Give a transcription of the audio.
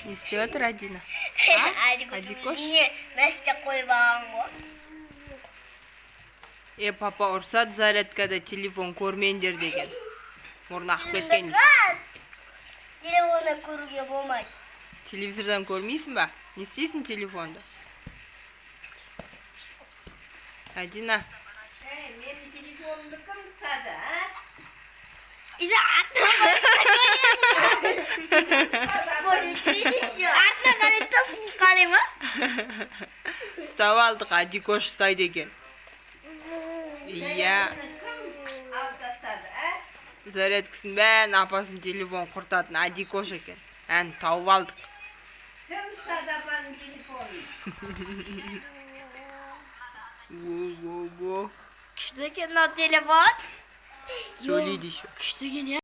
Не істеп жатыр Адина? Адикош? Не, Настя қойып алған ғой. Е, папа ұрсады, зарядкада телефон көрмеңдер деген. Мұрны ағып кеткен. Қыз. Телефонда көруге болмайды. Телевизордан көрмейсің ба? Не істейсің телефонды? Адина, Ей, менің телефонымды кім ұстады, а? Еще артына қарай еще. Артына қарай тосып қарай ма? Ұстап алдық, Адикош ұстайды екен. Иә, Кім алып тастады, а? Зарядкасын бәрін, апасының телефон құртатын Адикош екен. Ән, тауып алдық. Кім ұстады апаның телефонын? Во, во, во. Күшті екен мынау телефон. Сөйлейді еще. Күшті екен, иә.